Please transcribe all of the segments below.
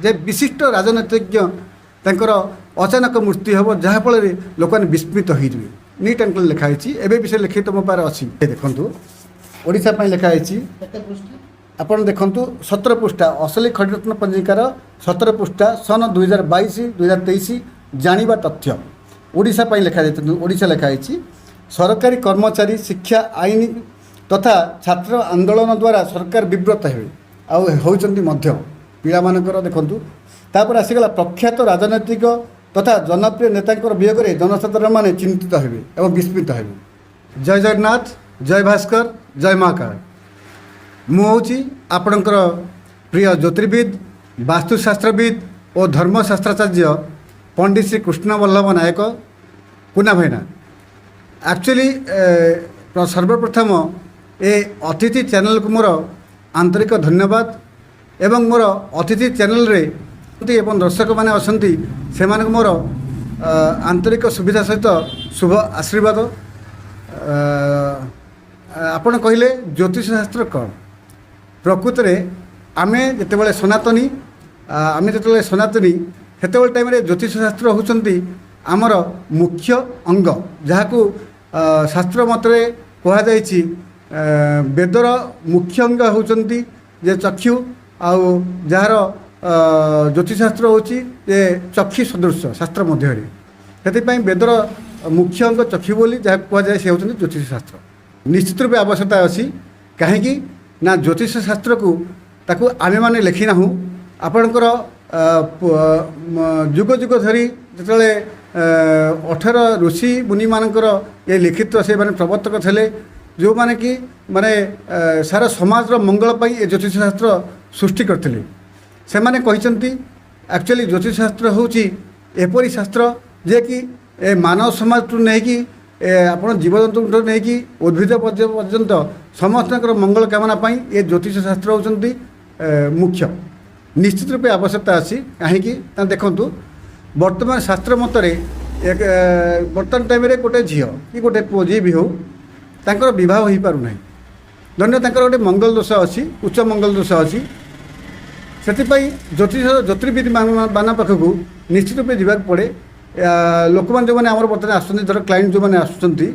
ଯେ ବିଶିଷ୍ଟ ରାଜନୈତିଜ୍ଞ ତାଙ୍କର ଅଚାନକ ମୃତ୍ୟୁ ହେବ, ଯାହାଫଳରେ ଲୋକମାନେ ବିସ୍ମିତ ହୋଇଯିବେ। ନିଟ୍ ଆଣ୍ଡ କ୍ଲିନ୍ ଲେଖା ହେଇଛି। ଏବେ ବି ସେ ଲିଖିତ ମୋ ପାଖରେ ଅଛି। ଏ ଦେଖନ୍ତୁ, ଓଡ଼ିଶା ପାଇଁ ଲେଖା ହେଇଛି। କେତେ ପୃଷ୍ଠା? ଆପଣ ଦେଖନ୍ତୁ, 17 ପୃଷ୍ଠା। ଅସଲି ଖଡ଼ିରତ୍ନ ପଞ୍ଜିକାର 17 ପୃଷ୍ଠା, ସନ 2022, 2023, ଜାଣିବା ତଥ୍ୟ। ଓଡ଼ିଶା ପାଇଁ ଲେଖାଯାଇଛି। ଓଡ଼ିଶା ଲେଖା ହେଇଛି। ସରକାରୀ କର୍ମଚାରୀ, ଶିକ୍ଷା, ଆଇନ ତଥା ଛାତ୍ର ଆନ୍ଦୋଳନ ଦ୍ୱାରା ସରକାର ବିବ୍ରତ ହେବେ ଆଉ ହେଉଛନ୍ତି ମଧ୍ୟ ପିଲାମାନଙ୍କର। ଦେଖନ୍ତୁ, ତାପରେ ଆସିଗଲା, ପ୍ରଖ୍ୟାତ ରାଜନୈତିକ ତଥା ଜନପ୍ରିୟ ନେତାଙ୍କର ବିୟୋଗରେ ଜନସାଧାରଣମାନେ ଚିନ୍ତିତ ହେବେ ଏବଂ ବିସ୍ମିତ ହେବେ। ଜୟ ଜଗନ୍ନାଥ, ଜୟ ଭାସ୍କର, ଜୟ ମହାକାଳ। ମୁଁ ହେଉଛି ଆପଣଙ୍କର ପ୍ରିୟ ଜ୍ୟୋତିର୍ବିଦ, ବାସ୍ତୁଶାସ୍ତ୍ରବିଦ ଓ ଧର୍ମଶାସ୍ତ୍ରାଚାର୍ଯ୍ୟ ପଣ୍ଡିତ ଶ୍ରୀ କୃଷ୍ଣବଲ୍ଲଭ ନାୟକ, କୁନା ଭାଇନା। ଆକ୍ଚୁଆଲି ସର୍ବପ୍ରଥମ ଏ ଅତିଥି ଚ୍ୟାନେଲକୁ ମୋର ଆନ୍ତରିକ ଧନ୍ୟବାଦ ଏବଂ ମୋର ଅତିଥି ଚ୍ୟାନେଲରେ ଏବଂ ଦର୍ଶକମାନେ ଅଛନ୍ତି, ସେମାନଙ୍କୁ ମୋର ଆନ୍ତରିକ ସୁବିଧା ସହିତ ଶୁଭ ଆଶୀର୍ବାଦ। ଆପଣ କହିଲେ ଜ୍ୟୋତିଷ ଶାସ୍ତ୍ର କ'ଣ? ପ୍ରକୃତରେ ଆମେ ଯେତେବେଳେ ସନାତନୀ, ସେତେବେଳେ ଟାଇମ୍ରେ ଜ୍ୟୋତିଷ ଶାସ୍ତ୍ର ହେଉଛନ୍ତି ଆମର ମୁଖ୍ୟ ଅଙ୍ଗ, ଯାହାକୁ ଶାସ୍ତ୍ର ମତରେ କୁହାଯାଇଛି, ବେଦର ମୁଖ୍ୟ ଅଙ୍ଗ ହେଉଛନ୍ତି ଯେ ଚକ୍ଷୁ, ଆଉ ଯାହାର ଜ୍ୟୋତିଷଶାସ୍ତ୍ର ହେଉଛି ଯେ ଚକ୍ଷୁ ସଦୃଶ ଶାସ୍ତ୍ର ମଧ୍ୟରେ। ସେଥିପାଇଁ ବେଦର ମୁଖ୍ୟ ଅଙ୍ଗ ଚକ୍ଷୁ ବୋଲି ଯାହାକୁ କୁହାଯାଏ, ସେ ହେଉଛନ୍ତି ଜ୍ୟୋତିଷ ଶାସ୍ତ୍ର। ନିଶ୍ଚିତ ରୂପେ ଆବଶ୍ୟକତା ଅଛି। କାହିଁକି ନା ଜ୍ୟୋତିଷ ଶାସ୍ତ୍ରକୁ ତାକୁ ଆମେମାନେ ଲେଖିନାହୁଁ। ଆପଣଙ୍କର ଯୁଗ ଯୁଗ ଧରି ଯେତେବେଳେ 18 ଋଷି ମୁନିମାନଙ୍କର ଏ ଲିଖିତ, ସେମାନେ ପ୍ରବର୍ତ୍ତକ ଥିଲେ, ଯେଉଁମାନେ କି ମାନେ ସାରା ସମାଜର ମଙ୍ଗଳ ପାଇଁ ଏ ଜ୍ୟୋତିଷ ଶାସ୍ତ୍ର ସୃଷ୍ଟି କରିଥିଲେ। ସେମାନେ କହିଛନ୍ତି, ଆକ୍ଚୁଆଲି ଜ୍ୟୋତିଷ ଶାସ୍ତ୍ର ହେଉଛି ଏପରି ଶାସ୍ତ୍ର ଯେ କି ଏ ମାନବ ସମାଜଠୁ ନେଇକି ଏ ଆପଣ ଜୀବଜନ୍ତୁଙ୍କଠୁ ନେଇକି ଉଦ୍ଭିଦ ପର୍ଯ୍ୟନ୍ତ ସମସ୍ତଙ୍କର ମଙ୍ଗଳ କାମନା ପାଇଁ ଏ ଜ୍ୟୋତିଷ ଶାସ୍ତ୍ର ହେଉଛନ୍ତି ମୁଖ୍ୟ। ନିଶ୍ଚିତ ରୂପେ ଆବଶ୍ୟକତା ଅଛି। କାହିଁକି ନା ଦେଖନ୍ତୁ, ବର୍ତ୍ତମାନ ଶାସ୍ତ୍ର ମତରେ ଏକ ବର୍ତ୍ତମାନ ଟାଇମ୍ରେ ଗୋଟେ ଝିଅ କି ଗୋଟେ ପୁଅ ଯିଏ ବି ହେଉ, ତାଙ୍କର ବିବାହ ହୋଇପାରୁନାହିଁ। ଧନ୍ୟ ତାଙ୍କର ଗୋଟେ ମଙ୍ଗଳ ଦୋଷ ଅଛି, ଉଚ୍ଚ ମଙ୍ଗଳ ଦୋଷ ଅଛି। ସେଥିପାଇଁ ଜ୍ୟୋତିଷ ଜ୍ୟୋତିର୍ବିଦ ମାନ ପାଖକୁ ନିଶ୍ଚିତ ରୂପେ ଯିବାକୁ ପଡ଼େ। ଲୋକମାନେ ଯେଉଁମାନେ ଆମର ବର୍ତ୍ତମାନ ଆସୁଛନ୍ତି, ଧର କ୍ଲାଇଣ୍ଟ ଯେଉଁମାନେ ଆସୁଛନ୍ତି,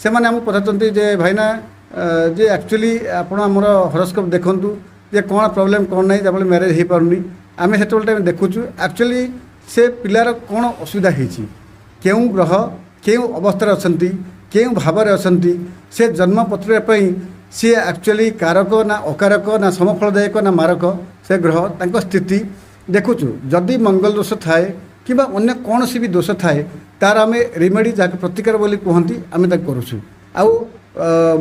ସେମାନେ ଆମକୁ ପଚାରୁଛନ୍ତି ଯେ ଭାଇନା, ଯେ ଆକ୍ଚୁଆଲି ଆପଣ ଆମର ହରସ୍କୋପ୍ ଦେଖନ୍ତୁ ଯେ କ'ଣ ପ୍ରୋବ୍ଲେମ୍, କ'ଣ ନାହିଁ, ଯାହାଫଳରେ ମ୍ୟାରେଜ୍ ହେଇପାରୁନି। ଆମେ ସେତେବେଳେ ଟାଇମ୍ ଦେଖୁଛୁ, ଆକ୍ଚୁଆଲି ସେ ପିଲାର କ'ଣ ଅସୁବିଧା ହେଇଛି, କେଉଁ ଗ୍ରହ କେଉଁ ଅବସ୍ଥାରେ ଅଛନ୍ତି, କେଉଁ ଭାବରେ ଅଛନ୍ତି, ସେ ଜନ୍ମପତ୍ରିକା ପାଇଁ ସିଏ ଆକ୍ଚୁଆଲି କାରକ ନା ଅକାରକ ନା ସମଫଳଦାୟକ ନା ମାରକ ସେ ଗ୍ରହ, ତାଙ୍କ ସ୍ଥିତି ଦେଖୁଛୁ। ଯଦି ମଙ୍ଗଳ ଦୋଷ ଥାଏ କିମ୍ବା ଅନ୍ୟ କୌଣସି ବି ଦୋଷ ଥାଏ, ତାର ଆମେ ରେମେଡ଼ି, ଯାହାକୁ ପ୍ରତିକାର ବୋଲି କୁହନ୍ତି, ଆମେ ତାକୁ କରୁଛୁ। ଆଉ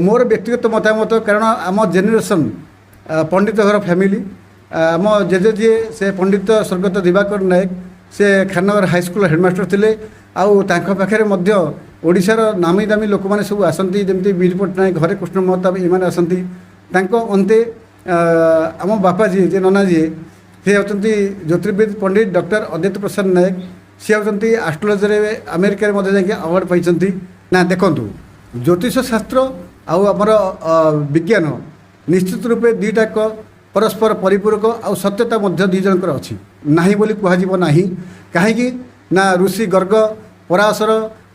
ମୋର ବ୍ୟକ୍ତିଗତ ମତାମତ, କାରଣ ଆମ ଜେନେରେସନ୍ ପଣ୍ଡିତ ଘର ଫ୍ୟାମିଲି, ଆମ ଜେଜେ ଯିଏ ସେ ପଣ୍ଡିତ ସ୍ୱର୍ଗତ ଦିବାକର ନାୟକ, ସେ ଖାନନଗର ହାଇସ୍କୁଲ ହେଡ଼ମାଷ୍ଟର ଥିଲେ। ଆଉ ତାଙ୍କ ପାଖରେ ମଧ୍ୟ ଓଡ଼ିଶାର ନାମୀ ଦାମୀ ଲୋକମାନେ ସବୁ ଆସନ୍ତି, ଯେମିତି ବିଜୁ ପଟ୍ଟନାୟକ, ହରେକୃଷ୍ଣ ମହତାବ, ଏମାନେ ଆସନ୍ତି। ତାଙ୍କ ଅନ୍ତେ ଆମ ବାପା ଯିଏ, ଯେ ନନା ଯିଏ, ସେ ହେଉଛନ୍ତି ଜ୍ୟୋତିର୍ବିଦ ପଣ୍ଡିତ ଡକ୍ଟର ଅଦ୍ୱୈତ ପ୍ରସାଦ ନାୟକ। ସେ ହେଉଛନ୍ତି ଆଷ୍ଟ୍ରୋଲୋଜିରେ ଆମେରିକାରେ ମଧ୍ୟ ଯାଇକି ଆୱାର୍ଡ଼ ପାଇଛନ୍ତି। ନା, ଦେଖନ୍ତୁ, ଜ୍ୟୋତିଷ ଶାସ୍ତ୍ର ଆଉ ଆମର ବିଜ୍ଞାନ ନିଶ୍ଚିତ ରୂପେ ଦୁଇଟାକ ପରସ୍ପର ପରିପୂରକ ଆଉ ସତ୍ୟତା ମଧ୍ୟ ଦୁଇ ଜଣଙ୍କର ଅଛି, ନାହିଁ ବୋଲି କୁହାଯିବ ନାହିଁ। କାହିଁକି ନା ଋଷି ଗର୍ଗ, ପରାଶର,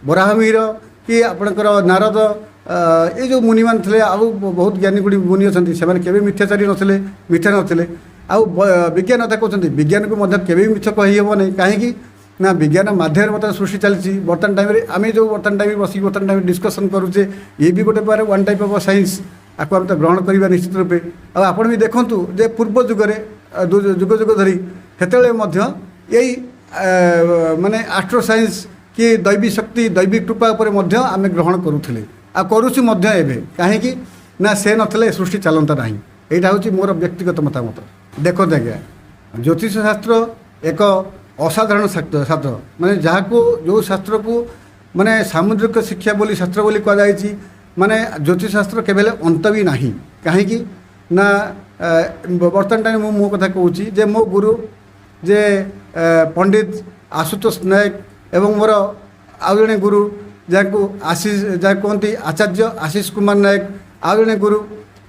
ବରାହମିହିର କି ଆପଣଙ୍କର ନାରଦ, ଏଇ ଯେଉଁ ମୁନିମାନେ ଥିଲେ, ଆଉ ବହୁତ ଜ୍ଞାନୀ ଗୁଣି ମୁନି ଅଛନ୍ତି, ସେମାନେ କେବେ ମିଥ୍ୟାଚାରୀ ନଥିଲେ, ମିଥ୍ୟା ନଥିଲେ। ଆଉ ବିଜ୍ଞାନ କଥା କହୁଛନ୍ତି, ବିଜ୍ଞାନକୁ ମଧ୍ୟ କେବେ ବି ମିଛ କହିହେବ ନାହିଁ। କାହିଁକି ନା ବିଜ୍ଞାନ ମାଧ୍ୟମରେ ବର୍ତ୍ତମାନ ସୃଷ୍ଟି ଚାଲିଛି। ବର୍ତ୍ତମାନ ଟାଇମ୍ରେ ଆମେ ଯେଉଁ ବର୍ତ୍ତମାନ ଟାଇମ୍ରେ ବସିକି ବର୍ତ୍ତମାନ ଟାଇମ୍ରେ ଡିସ୍କସନ୍ କରୁଛେ, ଇଏ ବି ଗୋଟେ ପ୍ରକାର ୱାନ୍ ଟାଇପ୍ ଅଫ୍ ସାଇନ୍ସ। ଆକୁ ଆମେ ତ ଗ୍ରହଣ କରିବା ନିଶ୍ଚିତ ରୂପେ। ଆଉ ଆପଣ ବି ଦେଖନ୍ତୁ ଯେ ପୂର୍ବ ଯୁଗରେ ଯୁଗ ଯୁଗ ଧରି ସେତେବେଳେ ମଧ୍ୟ ଏଇ ମାନେ ଆଷ୍ଟ୍ରୋ ସାଇନ୍ସ କି ଦୈବୀ ଶକ୍ତି, ଦୈବୀ କୃପା ଉପରେ ମଧ୍ୟ ଆମେ ଗ୍ରହଣ କରୁଥିଲେ ଆଉ କରୁଛୁ ମଧ୍ୟ ଏବେ। କାହିଁକି ନା ସେ ନଥିଲେ ଏ ସୃଷ୍ଟି ଚାଲନ୍ତା ନାହିଁ। ଏଇଟା ହେଉଛି ମୋର ବ୍ୟକ୍ତିଗତ ମତାମତ। ଦେଖନ୍ତୁ ଆଜ୍ଞା, ଜ୍ୟୋତିଷ ଶାସ୍ତ୍ର ଏକ ଅସାଧାରଣ ଶାସ୍ତ୍ର, ମାନେ ଯାହାକୁ ଯେଉଁ ଶାସ୍ତ୍ରକୁ ମାନେ ସାମୁଦ୍ରିକ ଶିକ୍ଷା ବୋଲି ଶାସ୍ତ୍ର ବୋଲି କୁହାଯାଇଛି। ମାନେ ଜ୍ୟୋତିଷ ଶାସ୍ତ୍ର କେବେ ହେଲେ ଅନ୍ତ ବି ନାହିଁ। କାହିଁକି ନା ବର୍ତ୍ତମାନ ଟାଇମ୍ ମୁଁ ମୋ କଥା କହୁଛି ଯେ ମୋ ଗୁରୁ ଯେ ପଣ୍ଡିତ ଆଶୁତୋଷ ନାୟକ ଏବଂ ମୋର ଆଉ ଜଣେ ଗୁରୁ ଯାହାକୁ ଆଶିଷ, ଯାହାକୁ କୁହନ୍ତି ଆଚାର୍ଯ୍ୟ ଆଶିଷ କୁମାର ନାୟକ, ଆଉ ଜଣେ ଗୁରୁ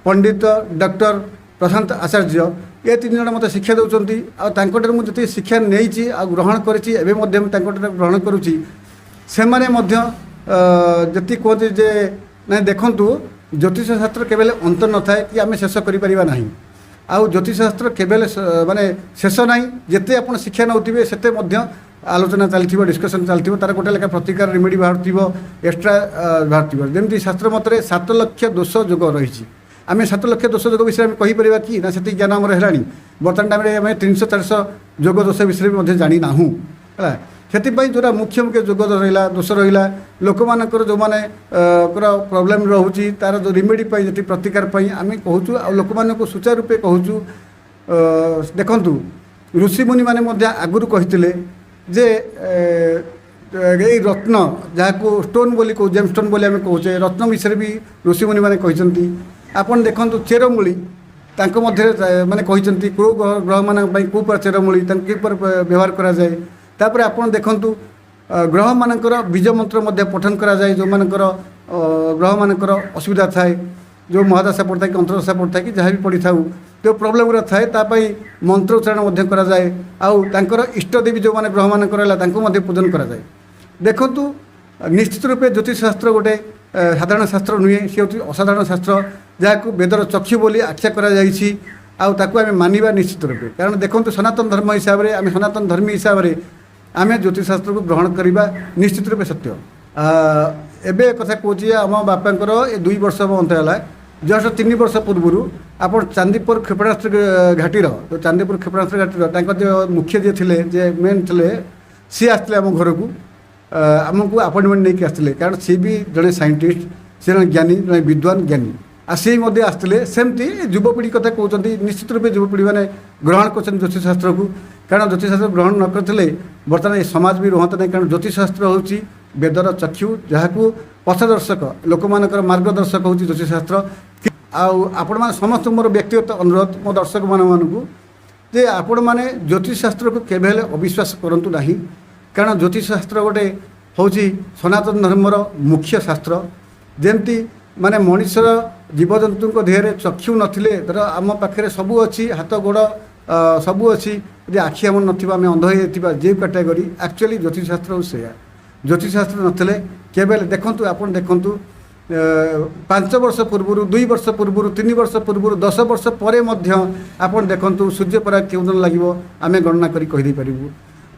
ପଣ୍ଡିତ ଡକ୍ଟର ପ୍ରଶାନ୍ତ ଆଚାର୍ଯ୍ୟ, ଏ ତିନି ଜଣ ମୋତେ ଶିକ୍ଷା ଦେଉଛନ୍ତି। ଆଉ ତାଙ୍କଠାରୁ ମୁଁ ଯେତିକି ଶିକ୍ଷା ନେଇଛି ଆଉ ଗ୍ରହଣ କରିଛି, ଏବେ ମଧ୍ୟ ମୁଁ ତାଙ୍କଠାରୁ ଗ୍ରହଣ କରୁଛି। ସେମାନେ ମଧ୍ୟ ଯେତିକି କୁହନ୍ତି ଯେ ନାଇଁ, ଦେଖନ୍ତୁ, ଜ୍ୟୋତିଷ ଶାସ୍ତ୍ର କେବେ ହେଲେ ଅନ୍ତ ନଥାଏ କି ଆମେ ଶେଷ କରିପାରିବା ନାହିଁ। ଆଉ ଜ୍ୟୋତିଷ ଶାସ୍ତ୍ର କେବେ ହେଲେ ମାନେ ଶେଷ ନାହିଁ। ଯେତେ ଆପଣ ଶିକ୍ଷା ନେଉଥିବେ, ସେତେ ମଧ୍ୟ ଆଲୋଚନା ଚାଲିଥିବ, ଡିସ୍କସନ୍ ଚାଲିଥିବ, ତାର ଗୋଟେ ଲେଖା ପ୍ରତିକାର, ରେମିଡ଼ି ବାହାରୁଥିବ, ଏକ୍ସଟ୍ରା ବାହାରୁଥିବ। ଯେମିତି ଶାସ୍ତ୍ର ମତରେ 7 ଲକ୍ଷ ଦୋଷ ଯୋଗ ରହିଛି। ଆମେ 7 ଲକ୍ଷ ଦୋଷ ଯୋଗ ବିଷୟରେ ଆମେ କହିପାରିବା କି ନା? ସେତିକି ଜ୍ଞାନ ଆମର ହେଲାଣି? ବର୍ତ୍ତମାନ ଟାଇମ୍ରେ ଆମେ 300 400 ଯୋଗ ଦୋଷ ବିଷୟରେ ବି ମଧ୍ୟ ଜାଣିନାହୁଁ। ହେଲା, ସେଥିପାଇଁ ଯେଉଁଟା ମୁଖ୍ୟ ମୁଖ୍ୟ ଯୋଗ ରହିଲା, ଦୋଷ ରହିଲା, ଲୋକମାନଙ୍କର ଯେଉଁମାନେ ଙ୍କର ପ୍ରୋବ୍ଲେମ୍ ରହୁଛି, ତାର ଯେଉଁ ରିମେଡ଼ି ପାଇଁ, ଯେତିକି ପ୍ରତିକାର ପାଇଁ ଆମେ କହୁଛୁ ଆଉ ଲୋକମାନଙ୍କୁ ସୁଚାରୁ ରୂପେ କହୁଛୁ। ଦେଖନ୍ତୁ, ଋଷିମୁନିମାନେ ମଧ୍ୟ ଆଗରୁ କହିଥିଲେ ଯେ ଏଇ ରତ୍ନ, ଯାହାକୁ ଷ୍ଟୋନ୍ ବୋଲି କହୁ, ଜେମ୍ ଷ୍ଟୋନ୍ ବୋଲି ଆମେ କହୁଛେ, ରତ୍ନ ବିଷୟରେ ବି ଋଷିମୁନିମାନେ କହିଛନ୍ତି। ଆପଣ ଦେଖନ୍ତୁ, ଚେରମୂଳି ତାଙ୍କ ମଧ୍ୟରେ ମାନେ କହିଛନ୍ତି କେଉଁ ଗ୍ରହମାନଙ୍କ ପାଇଁ କେଉଁ ପ୍ରକାର ଚେରମୂଳି, ତାଙ୍କୁ କିପରି ବ୍ୟବହାର କରାଯାଏ। ତାପରେ ଆପଣ ଦେଖନ୍ତୁ, ଗ୍ରହମାନଙ୍କର ବୀଜ ମନ୍ତ୍ର ମଧ୍ୟ ପଠନ କରାଯାଏ। ଯେଉଁମାନଙ୍କର ଗ୍ରହମାନଙ୍କର ଅସୁବିଧା ଥାଏ, ଯେଉଁ ମହାଦଶା ପଡ଼ିଥାଏ କି ଅନ୍ତର୍ଦଶା ପଡ଼ିଥାଏ କି ଯାହା ବି ପଡ଼ିଥାଉ, ଯେଉଁ ପ୍ରୋବ୍ଲେମ୍ ଗୁଡ଼ା ଥାଏ, ତା ପାଇଁ ମନ୍ତ୍ର ଉଚ୍ଚାରଣ ମଧ୍ୟ କରାଯାଏ। ଆଉ ତାଙ୍କର ଇଷ୍ଟ ଦେବୀ ଯେଉଁମାନେ ଗ୍ରହମାନଙ୍କର ହେଲା, ତାଙ୍କୁ ମଧ୍ୟ ପୂଜନ କରାଯାଏ। ଦେଖନ୍ତୁ, ନିଶ୍ଚିତ ରୂପେ ଜ୍ୟୋତିଷ ଶାସ୍ତ୍ର ଗୋଟେ ସାଧାରଣ ଶାସ୍ତ୍ର ନୁହେଁ, ସେ ହେଉଛି ଅସାଧାରଣ ଶାସ୍ତ୍ର, ଯାହାକୁ ବେଦର ଚକ୍ଷୁ ବୋଲି ଆଖ୍ୟା କରାଯାଇଛି। ଆଉ ତାକୁ ଆମେ ମାନିବା ନିଶ୍ଚିତ ରୂପେ। କାରଣ ଦେଖନ୍ତୁ, ସନାତନ ଧର୍ମ ହିସାବରେ, ଆମେ ସନାତନ ଧର୍ମୀ ହିସାବରେ ଆମେ ଜ୍ୟୋତିଷ ଶାସ୍ତ୍ରକୁ ଗ୍ରହଣ କରିବା ନିଶ୍ଚିତ ରୂପେ ସତ୍ୟ। ଏବେ କଥା କହୁଛି, ଆମ ବାପାଙ୍କର ଏ 2 ବର୍ଷ ହେବ ଅନ୍ତ ହେଲା। ଜଷ୍ଟ 3 ବର୍ଷ ପୂର୍ବରୁ ଆପଣ ଚାନ୍ଦିପୁର କ୍ଷେପଣାସ୍ତ୍ର ଘାଟିର, ଯେଉଁ ଚାନ୍ଦିପୁର କ୍ଷେପଣାସ୍ତ୍ର ଘାଟିର ତାଙ୍କ ଯେଉଁ ମୁଖ୍ୟ ଯିଏ ଥିଲେ, ଯେ ମେନ୍ ଥିଲେ, ସିଏ ଆସିଥିଲେ ଆମ ଘରକୁ। ଆମକୁ ଆପଏଣ୍ଟମେଣ୍ଟ ନେଇକି ଆସିଥିଲେ, କାରଣ ସିଏ ବି ଜଣେ ସାଇଣ୍ଟିଷ୍ଟ, ସେ ଜଣେ ଜ୍ଞାନୀ, ଜଣେ ବିଦ୍ୱାନ ଜ୍ଞାନୀ। ଆଉ ସିଏ ମଧ୍ୟ ଆସିଥିଲେ। ସେମିତି ଯୁବପିଢ଼ି କଥା କହୁଛନ୍ତି, ନିଶ୍ଚିତ ରୂପେ ଯୁବପିଢ଼ି ମାନେ ଗ୍ରହଣ କରୁଛନ୍ତି ଜ୍ୟୋତିଷଶାସ୍ତ୍ରକୁ। କାରଣ ଜ୍ୟୋତିଷଶାସ୍ତ୍ର ଗ୍ରହଣ ନ କରିଥିଲେ ବର୍ତ୍ତମାନ ଏ ସମାଜ ବି ରୁହନ୍ତା ନାହିଁ। କାରଣ ଜ୍ୟୋତିଷଶାସ୍ତ୍ର ହେଉଛି ବେଦର ଚକ୍ଷୁ, ଯାହାକୁ ପଥଦର୍ଶକ, ଲୋକମାନଙ୍କର ମାର୍ଗଦର୍ଶକ ହେଉଛି ଜ୍ୟୋତିଷଶାସ୍ତ୍ର। ଆଉ ଆପଣମାନେ ସମସ୍ତଙ୍କୁ ମୋର ବ୍ୟକ୍ତିଗତ ଅନୁରୋଧ, ମୋ ଦର୍ଶକମାନଙ୍କୁ, ଯେ ଆପଣମାନେ ଜ୍ୟୋତିଷଶାସ୍ତ୍ରକୁ କେବେ ହେଲେ ଅବିଶ୍ୱାସ କରନ୍ତୁ ନାହିଁ। କାରଣ ଜ୍ୟୋତିଷଶାସ୍ତ୍ର ଗୋଟେ ହେଉଛି ସନାତନ ଧର୍ମର ମୁଖ୍ୟ ଶାସ୍ତ୍ର। ଯେମିତି ମାନେ ମଣିଷର, ଜୀବଜନ୍ତୁଙ୍କ ଦେହରେ ଚକ୍ଷୁ ନଥିଲେ, ଧର ଆମ ପାଖରେ ସବୁ ଅଛି, ହାତ ଗୋଡ଼ ସବୁ ଅଛି, ଯଦି ଆଖି ଆମର ନଥିବ, ଆମେ ଅନ୍ଧ ହେଇଯାଇଥିବା ଯେଉଁ କାଟାଗୋରୀ, ଆକ୍ଚୁଆଲି ଜ୍ୟୋତିଷଶାସ୍ତ୍ର ହେଉଛି ସେଇଆ। ଜ୍ୟୋତିଷଶାସ୍ତ୍ର ନଥିଲେ କେବେ ହେଲେ, ଦେଖନ୍ତୁ, ଆପଣ ଦେଖନ୍ତୁ, 5 ବର୍ଷ ପୂର୍ବରୁ, 2 ବର୍ଷ ପୂର୍ବରୁ, 3 ବର୍ଷ ପୂର୍ବରୁ, 10 ବର୍ଷ ପରେ ମଧ୍ୟ ଆପଣ ଦେଖନ୍ତୁ, ସୂର୍ଯ୍ୟପରାଗ କେଉଁ ଦିନ ଲାଗିବ ଆମେ ଗଣନା କରି କହିଦେଇପାରିବୁ।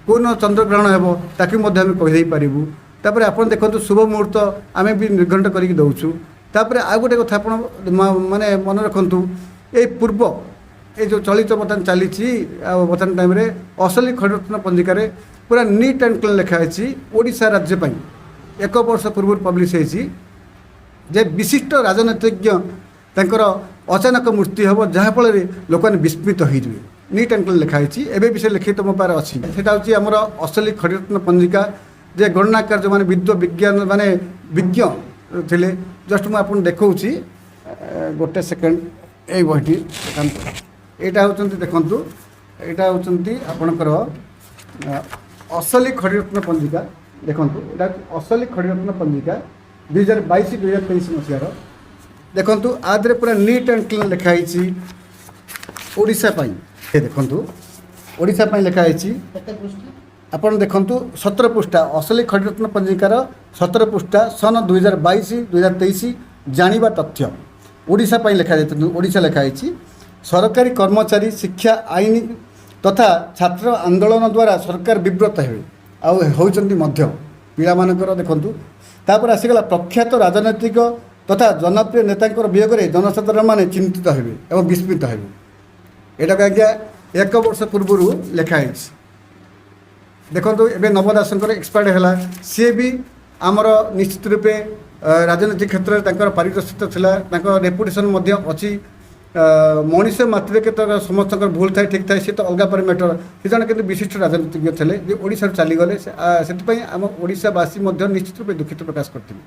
କେଉଁଦିନ ଚନ୍ଦ୍ରଗ୍ରହଣ ହେବ, ତାକୁ ମଧ୍ୟ ଆମେ କହିଦେଇପାରିବୁ। ତାପରେ ଆପଣ ଦେଖନ୍ତୁ, ଶୁଭ ମୁହୂର୍ତ୍ତ ଆମେ ବି ନିର୍ଘଣ୍ଟ କରିକି ଦେଉଛୁ। ତାପରେ ଆଉ ଗୋଟେ କଥା ଆପଣ ମାନେ ମନେ ରଖନ୍ତୁ, ଏଇ ପୂର୍ବ ଏ ଯେଉଁ ଚଳିତ ବର୍ତ୍ତମାନ ଚାଲିଛି, ଆଉ ବର୍ତ୍ତମାନ ଟାଇମ୍ରେ ଅସଲି ଖଡ଼ିରତ୍ନ ପଞ୍ଜିକାରେ ପୁରା ନିଟ୍ ଆଣ୍ଡ କ୍ଲିନ୍ ଲେଖା ହେଇଛି, ଓଡ଼ିଶା ରାଜ୍ୟ ପାଇଁ ଏକ ବର୍ଷ ପୂର୍ବରୁ ପବ୍ଲିଶ ହେଇଛି ଯେ ବିଶିଷ୍ଟ ରାଜନୈତିଜ୍ଞ ତାଙ୍କର ଅଚାନକ ମୃତ୍ୟୁ ହେବ, ଯାହାଫଳରେ ଲୋକମାନେ ବିସ୍ମିତ ହୋଇଯିବେ। ନିଟ୍ ଆଣ୍ଡ କ୍ଲିନ୍ ଲେଖା ହେଇଛି। ଏବେ ବି ସେ ଲିଖିତ ମୋ ପାଖରେ ଅଛି। ସେଇଟା ହେଉଛି ଆମର ଅସଲି ଖଡ଼ିରତ୍ନ ପଞ୍ଜିକା, ଯେ ଗଣନାକାର ଯେଉଁମାନେ ବିଦ୍ୟ ବିଜ୍ଞାନ ମାନେ ବିଜ୍ଞ ଥିଲେ। ଜଷ୍ଟ ମୁଁ ଆପଣଙ୍କୁ ଦେଖାଉଛି, ଗୋଟେ ସେକେଣ୍ଡ। ଏଇ ବହିଟି ଦେଖନ୍ତୁ। ଏଇଟା ହେଉଛନ୍ତି, ଦେଖନ୍ତୁ, ଏଇଟା ହେଉଛନ୍ତି ଆପଣଙ୍କର ଅସଲି ଖଡ଼ିରତ୍ନ ପଞ୍ଜିକା। ଦେଖନ୍ତୁ, ଏଇଟା ହେଉଛି ଅସଲି ଖଡ଼ିରତ୍ନ ପଞ୍ଜିକା 2022 2023 ମସିହାର। ଦେଖନ୍ତୁ, ଆ ଦେହରେ ପୁରା ନିଟ୍ ଆଣ୍ଡ କ୍ଲିନ୍ ଲେଖା ହେଇଛି ଓଡ଼ିଶା ପାଇଁ। ଏ ଦେଖନ୍ତୁ, ଓଡ଼ିଶା ପାଇଁ ଲେଖା ହେଇଛି। କେତେ ପୃଷ୍ଠା? ଆପଣ ଦେଖନ୍ତୁ, 17 ପୃଷ୍ଠା। ଅସଲି ଖଡ଼ିରତ୍ନ ପଞ୍ଜିକାର 17 ପୃଷ୍ଠା, ସନ 2022 2023, ଜାଣିବା ତଥ୍ୟ ଓଡ଼ିଶା ପାଇଁ ଲେଖାଯାଇଛନ୍ତି। ଓଡ଼ିଶା ଲେଖା ହେଇଛି। ସରକାରୀ କର୍ମଚାରୀ, ଶିକ୍ଷା, ଆଇନ ତଥା ଛାତ୍ର ଆନ୍ଦୋଳନ ଦ୍ୱାରା ସରକାର ବିବ୍ରତ ହେବେ ଆଉ ହେଉଛନ୍ତି ମଧ୍ୟ ପିଲାମାନଙ୍କର। ଦେଖନ୍ତୁ, ତାପରେ ଆସିଗଲା, ପ୍ରଖ୍ୟାତ ରାଜନୈତିକ ତଥା ଜନପ୍ରିୟ ନେତାଙ୍କର ବିୟୋଗରେ ଜନସାଧାରଣମାନେ ଚିନ୍ତିତ ହେବେ ଏବଂ ବିସ୍ମିତ ହେବେ। ଏଇଟାକୁ ଆଜ୍ଞା ଏକ ବର୍ଷ ପୂର୍ବରୁ ଲେଖା ହେଇଛି। ଦେଖନ୍ତୁ, ଏବେ ନବ ଦାସଙ୍କର ଏକ୍ସପାୟାର୍ଡ ହେଲା। ସିଏ ବି ଆମର ନିଶ୍ଚିତ ରୂପେ ରାଜନୀତି କ୍ଷେତ୍ରରେ ତାଙ୍କର ପାରିଦର୍ଶିତା ଥିଲା, ତାଙ୍କ ରେପୁଟେସନ୍ ମଧ୍ୟ ଅଛି। ମଣିଷ ମାତ୍ରକେ ତ ସମସ୍ତଙ୍କର ଭୁଲ ଥାଏ, ଠିକ୍ ଥାଏ, ସେ ତ ଅଲଗା ପରେ ମ୍ୟାଟର। ସେ ଜଣେ କିନ୍ତୁ ବିଶିଷ୍ଟ ରାଜନୀତିଜ୍ଞ ଥିଲେ ଯେ ଓଡ଼ିଶାରୁ ଚାଲିଗଲେ। ସେଥିପାଇଁ ଆମ ଓଡ଼ିଶାବାସୀ ମଧ୍ୟ ନିଶ୍ଚିତ ରୂପେ ଦୁଃଖିତ ପ୍ରକାଶ କରିଥିଲେ।